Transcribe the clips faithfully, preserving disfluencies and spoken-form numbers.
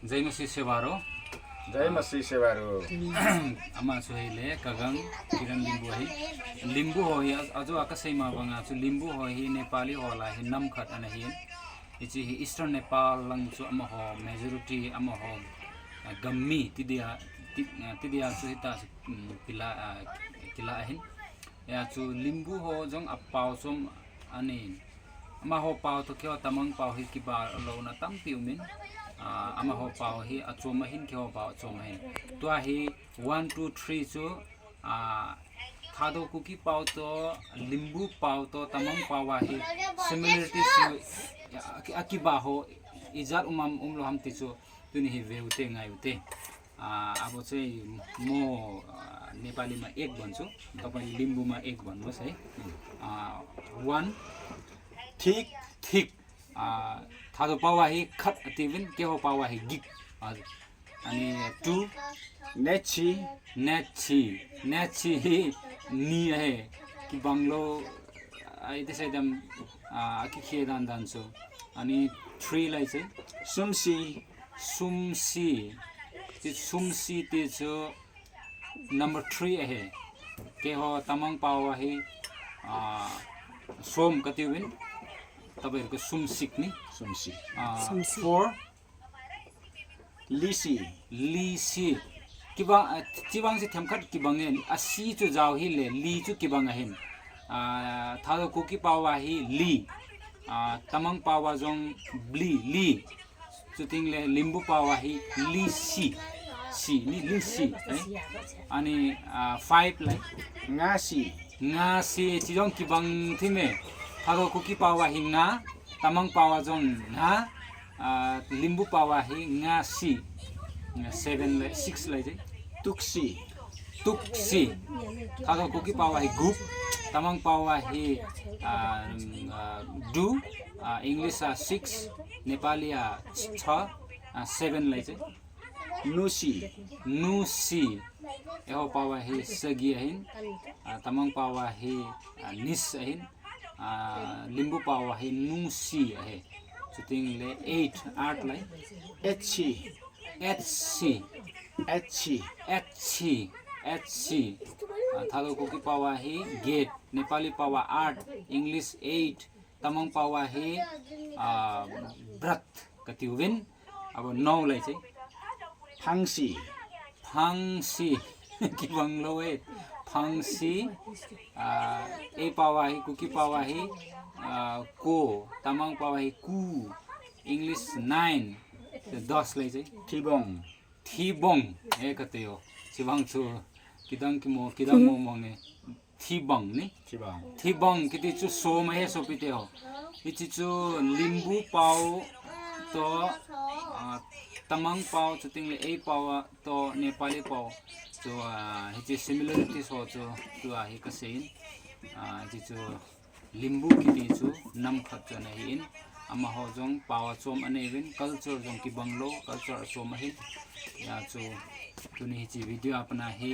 जय मसीह सेवारो। जय मसीह सेवारो। आमा छु है ले कगङ किरण लिम्बू है। लिम्बू हो ही अजो आकाशै मा बंगा छु लिम्बू हो ही नेपाली होला ही नमखट अन ही। इची ही ईस्टर्न नेपाल लङ छु अमा हो मेजोरिटी अमा हो गम्मी तिदिया तिदिया छु हिता किला किला अहिन। या छु लिम्बू हो जोङ अप्पाव चोम अनि अमा हो पाव तो क्यों तमंग पाव ही किबा लौना तम पिउमिन। अमा हो पाव ही अचोम हिन क्यों पाव अचोम हिन। तुआ ही वन टू थ्री चु थादो कुकी पाव तो लिम्बू पाव तो तमंग पाव ही सिमिलरिटी अकिबा हो इजात उमाम उमलो हम तिचो तुनि ही वेउते ङाइउते। अब चाहिँ म नेपालीमा एक भन्छु, तपाईँले लिम्बूमा एक भन्नुहोस् है। वन। थिक। थिक। थादो पावा ही खट तिबिन के हो पावा ही गिक। हजुर। अनि टु। नेछि। नेछि। नेछि ही नि है कि बंगलो। आई त्यसै एकदम कि खिए दान दान्छु। अनि थ्रीलाई चाहिँ सुम्सी। सुम्सी। त्यो सुम्सी त्यो छ नम्बर थ्री आहे। के हो तमङ पावा है सोम कति विन? तपाईँहरूको सुम सिक्ने। सुम सिक। फोर। लिसी। लिसी। किबा चिबाङ से थेमखट किबाङ है। आ सी चु जाओ ही ले ली चु किबाङ है। थादो कुकी पावा ही ली। तमङ पावा जोङ ब्ली ली। चुतिङले लिम्बू पावा ही लिसी। सी नि लिसी है। अनि फाइभलाई ङासी। ङासी चिजोङ किबाङ थिमे। थादो कुकी पावा ही ङा। तमङ पावा जोङ ङा। लिम्बू पावा ही ङासी। सेभेनलाई सिक्सलाई चाहिँ तुक्सी। तुक्सी। थादो कुकी पावा ही गुप। तमङ पावा ही डु। English six. नेपाली छ। सेभेनलाई चाहिँ नुसी। नुसी। एहो पावा ही सगी अहिन। तमङ पावा ही निस अहिन। लिम्बू पावा ही नुसी अहे। चुतिङले एट आठलाई एचसी। एचसी। एचसी। एचसी। थादो कुकी पावा ही गेट। नेपाली पावा आठ। English eight. तमङ पावा ही ब्रत कति हुबिन। अब नौलाई चाहिँ फाङ्सी। फाङ्सी। किबाङ लो है। फाङ्सी। ए पावा ही कुकी पावा ही को। तमङ पावा ही कु। English nine. दसलाई चाहिँ थिबोङ। थिबोङ। ए कतै हो। चिबाङ छु। किदाङ कि मो किदाङ मो मङे। थिबङ नि। थिबङ। थिबङ किति चु सोम हे सोपिते हो। इचि चु लिम्बू पाउ तो तमङ पाउ चुतिङले ए पाउ तो नेपाली पाउ। चु हिचि सिमिलरिटी सो चु। चु आही कसेन। हिचि चु लिम्बू किति चु नम खच्चो नहीं इन। अमा हो जोङ पावा चोम अने विन कल्चर जोङ कि बंगलो कल्चर चोम हिन। या चु तुनि हिचि भिडियो अपना हे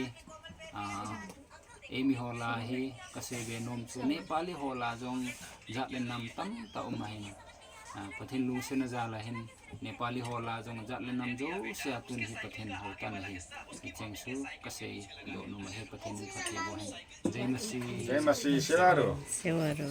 एमी होला हे कसे बे नोम चु नेपाली होला जोङ जातले नाम तम त उमा हिन। पथिन लुङसे न जाला हिन नेपाली होला जोङ जातले नाम जो से तुनि हे पथिन हो तन हे। इचेङ सु कसे दो नुम हे पथिन पथे बो हिन। जय मसी। जय मसी सेवारो। सेवारो।